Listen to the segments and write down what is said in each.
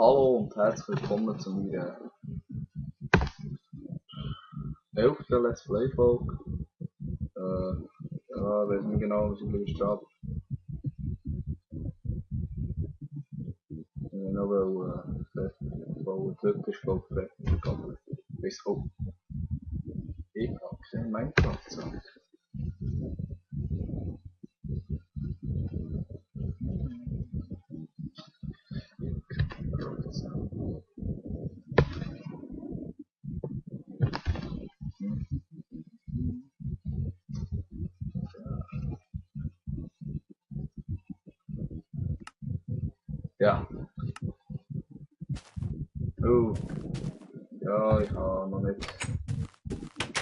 Hallo und herzlich willkommen zu meiner 11. Let's Play Folge. Ja, weiß nicht genau, was ich gleich starte. Noch fertig bauen. Dort ist glaube ich fertig gegangen. Weiss auch. Ich habe gesehen, Minecraft sagt. Ja. Oh. Ja, ich habe noch nicht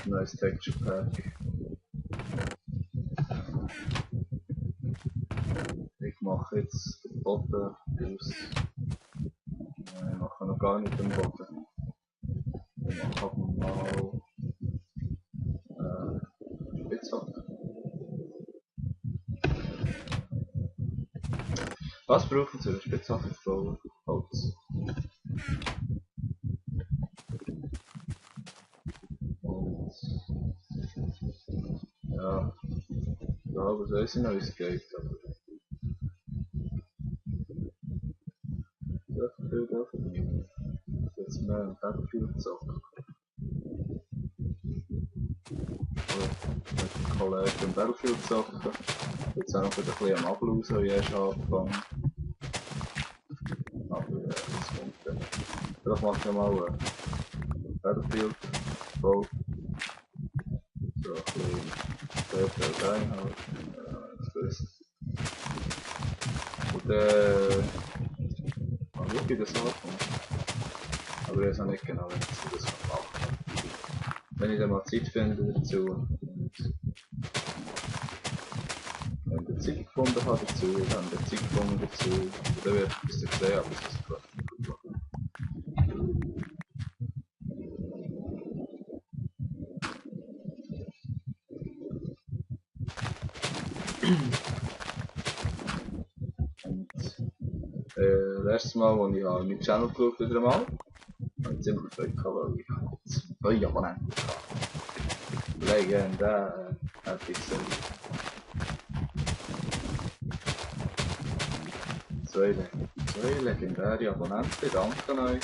ein neues Texture Pack. Ich mache jetzt den Boden aus. Ich mache noch gar nicht den Boden. Ich mache mal Spitzhacke. Was brauchen Sie, eine Spitzhacke zu bauen? Holz. Und ja, ich glaube, so ist es noch, wie es geht. Aber so viel dürfen wir nicht. Jetzt mehr ein Battlefield zocken. Mit dem Kollegen im Battlefield zocken. Jetzt auch noch ein bisschen am Ablausen, wie erst angefangen. Aber das kommt dann. Vielleicht mache ich mal Battlefield Bau. So ein bisschen Detail reinhalten. Das ist. Und mal schauen, wie das ankommt. Aber ich weiß auch nicht genau, wie ich das machen kann. Wenn ich dann mal Zeit finde dazu. Und wenn ich Zeit gefunden habe dazu, dann habe ich Zeit gefunden dazu. Und dann wird es dann sehen, aber es ist gut machen. Und das erste Mal, als ich meinen Channel geschaut habe, wieder einmal, habe ich ziemlich Freude gehabt, weil ich habe 2 Abonnenten gehabt. Legendär, hätte ich gesagt. 2 legendäre Abonnenten, danke euch.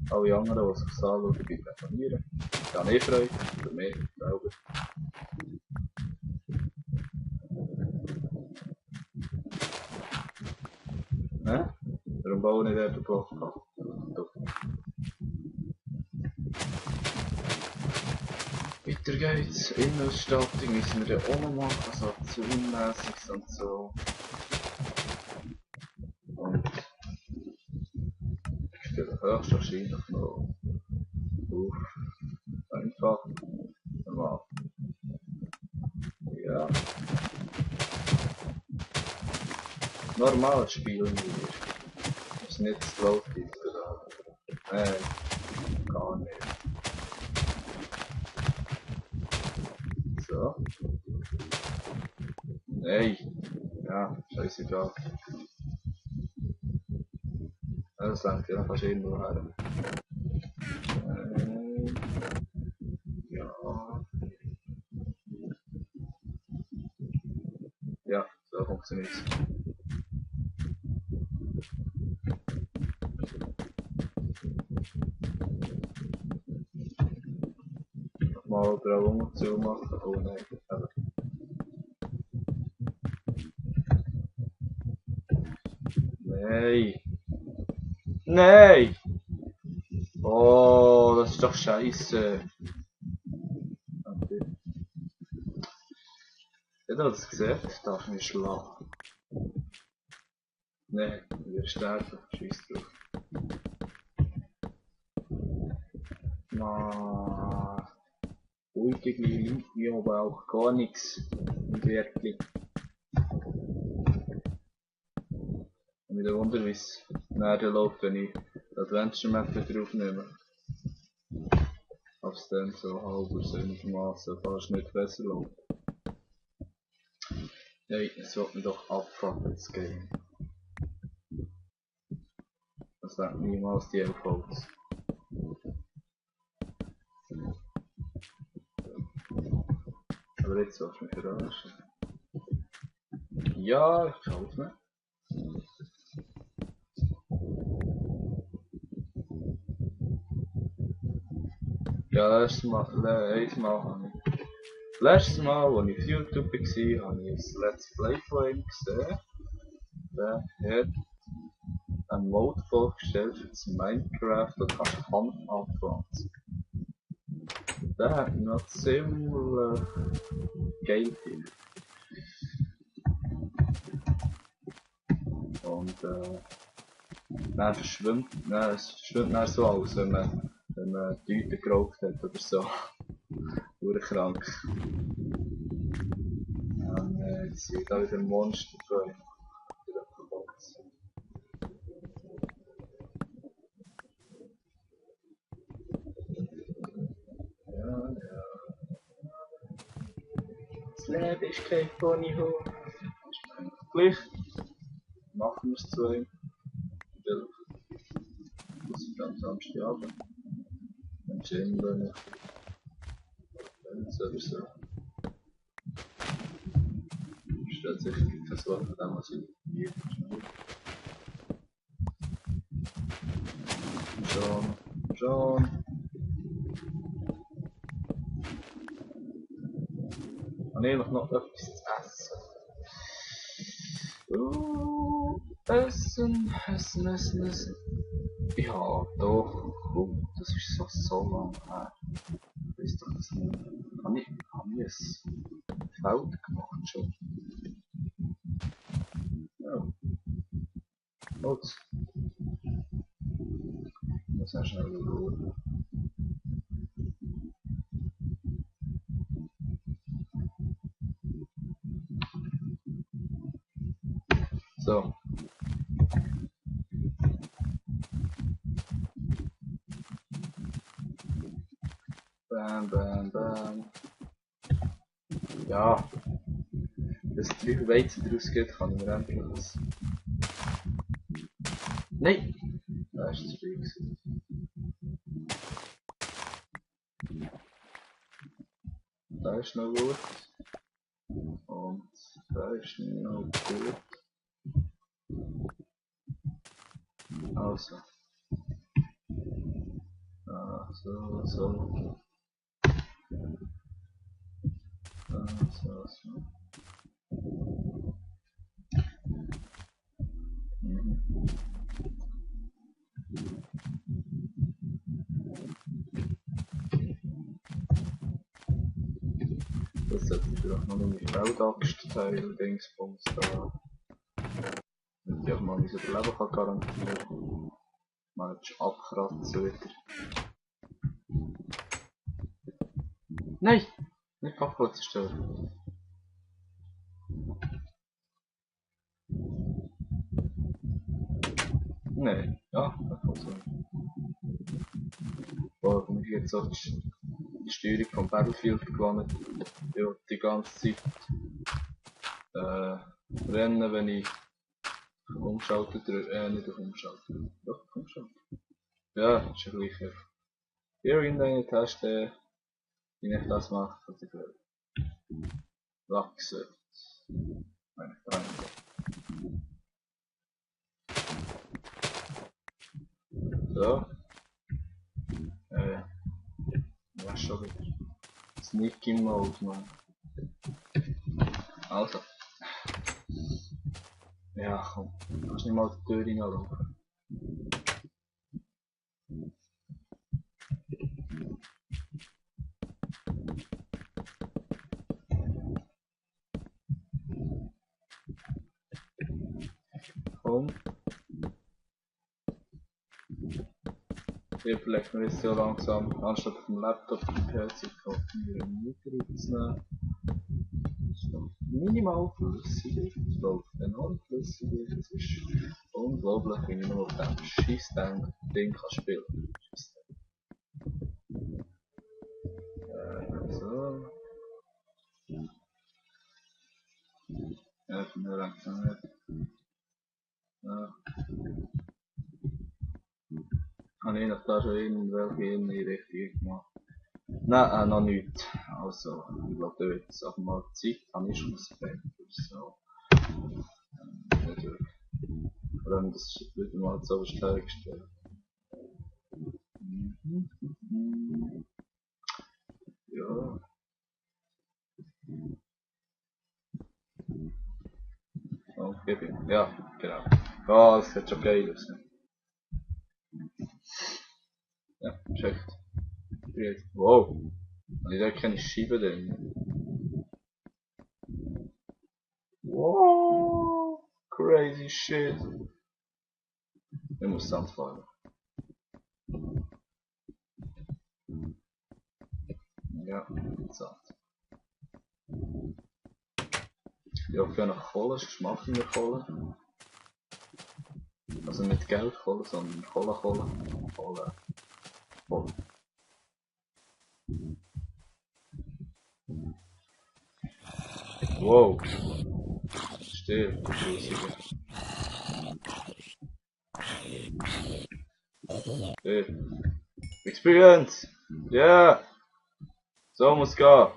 Alle anderen, die sich das anschauen, bitte abonnieren. Ich habe nicht Freude, für mich selber. Ne? Warum baue ich dort den Block ab? Weiter geht's. Innenausstattung müssen wir dann auch noch machen, so zonenmässig und so. Und ich stelle höchstwahrscheinlich noch auf. Einfach. Normal. Ja. Normal spielen wir. Das ist nicht das Lauftitel da. Nein. Gar nicht. So. Nein. Ja, scheißegal. Ja, das lenkt ja fast irgendwo her. Ja. Ja, so funktioniert es. Mal die Augen zumachen. Oh nein. Aber. Nein. Nein! Oh, das ist doch scheiße. Okay. Ja, das gesehen, das darf mich schlagen. Nein, wir sterben. Scheiß drauf. Na, ruhige Linie, aber auch gar nichts. Und wirklich. Und wieder wundern, wie es nachher läuft, wenn ich die Adventure Map wieder aufnehme. Ob es dann so halber so einigermaßen fast nicht besser läuft. Nein, es wird mir doch abfucken, das Game. Das das sagt niemals die 11 Holz. Aber jetzt sollst du mich verarschen. Ja, ich schaue nicht. Ja, letztes Mal habe ich. Letztes Mal, als ich auf YouTube war, habe ich ein Let's Play von ihm gesehen. Der hat einen Mode vorgestellt für das Minecraft und kannst Hanf anpflanzen. Der hat mich noch ziemlich geil gefunden. Und dann verschwimmt, es verschwimmt dann so aus, wenn man die Tüte geraucht hat oder so. Urkrank. Und jetzt sehe ich da wieder ein Monster von ihm. Ja, ja. Das Leben ist kein Ponyhof. Gleich machen wir es zu ihm. Weil das ist am Samstagabend. Wenn Gym gehen. Wenn sowieso. Stellt sich das Wort von dem, was ich hier Schon. Und ich noch etwas zu essen. Essen. Ja, doch, komm, das ist so lang her. Weißt du, das nicht. Habe ich ein Feld gemacht schon? Ja, Holz. Muss ja schnell schauen. So. Bam. Ja. Dass 3 Weizen draus geht, kann ich mir endlich was. Nein! Da ist das Spiel gewesen. Da ist noch gut. Und da ist noch gut. Also. So. Mhm. Das sollte ich vielleicht noch meine Feldaxt-Teil Dingsbums da. Damit ich auch mal mein Überleben kann garantieren. Mal jetzt abkratzen wieder. Nein! Nicht Fackel zerstören. Nein, ja, das funktioniert. Boah, wenn ich jetzt auch die Steuerung vom Battlefield gewonnen, ja, die ganze Zeit rennen, wenn ich umschalte, nicht auf umschalten. Doch, umschalten. Ja, ist ja gleich. Hier in deine Taste, wenn ich das mache, was ich will. Wachse. Meine Freunde. So. Ja, schon wieder. Sneaky Mode, man. Also. Ja, komm. Kannst nicht mal die Tür reinlaufen. Komm. Ich überlege mir jetzt so langsam, anstatt auf dem Laptop den PC mir einen Mieter aufzunehmen. Es läuft minimal flüssiger, es läuft enorm flüssiger, es ist unglaublich, wie ich nur auf diesem Scheiss-Ding kann spielen. So. Ja, von mir langsam nicht. Ja. Habe ich noch da schon irgendwelche in die Richtung gemacht? Nein, noch nicht. Also, ich glaube, da wird es auch mal Zeit, habe ich schon ein so. Nicht wirklich. Vor allem, das wird mal so hergestellt. Ja. Oh, gib ihm. Ja, genau. Oh, das sieht schon geil aus. Ja, checkt. Wow. Und ich da keine Scheibe drin. Wow. Crazy shit. Ich muss Sand fahren. Ja, Sand. Ja, für eine Kohle, sonst mache ich mir Kohle. Also nicht Geldkohle, sondern Kohle. Kohle. Wow. Still, grusige. Hey. Experience! Yeah! So muss gehen.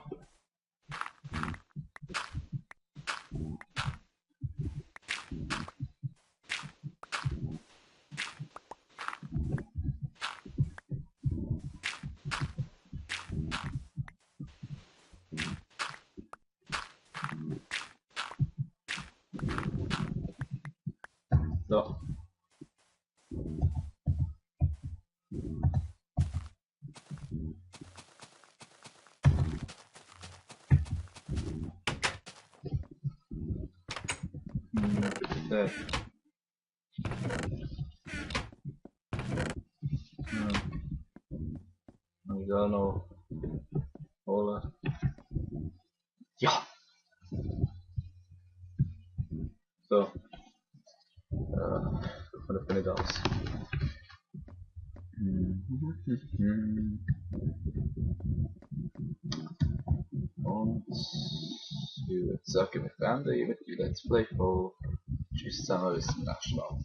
So. Bitte. Und da noch holen. Ja! So. Das bin ich aus. Und ich würde sagen, wir beenden hiermit die Let's Play Folge. Tschüss zusammen, bis zum nächsten Mal.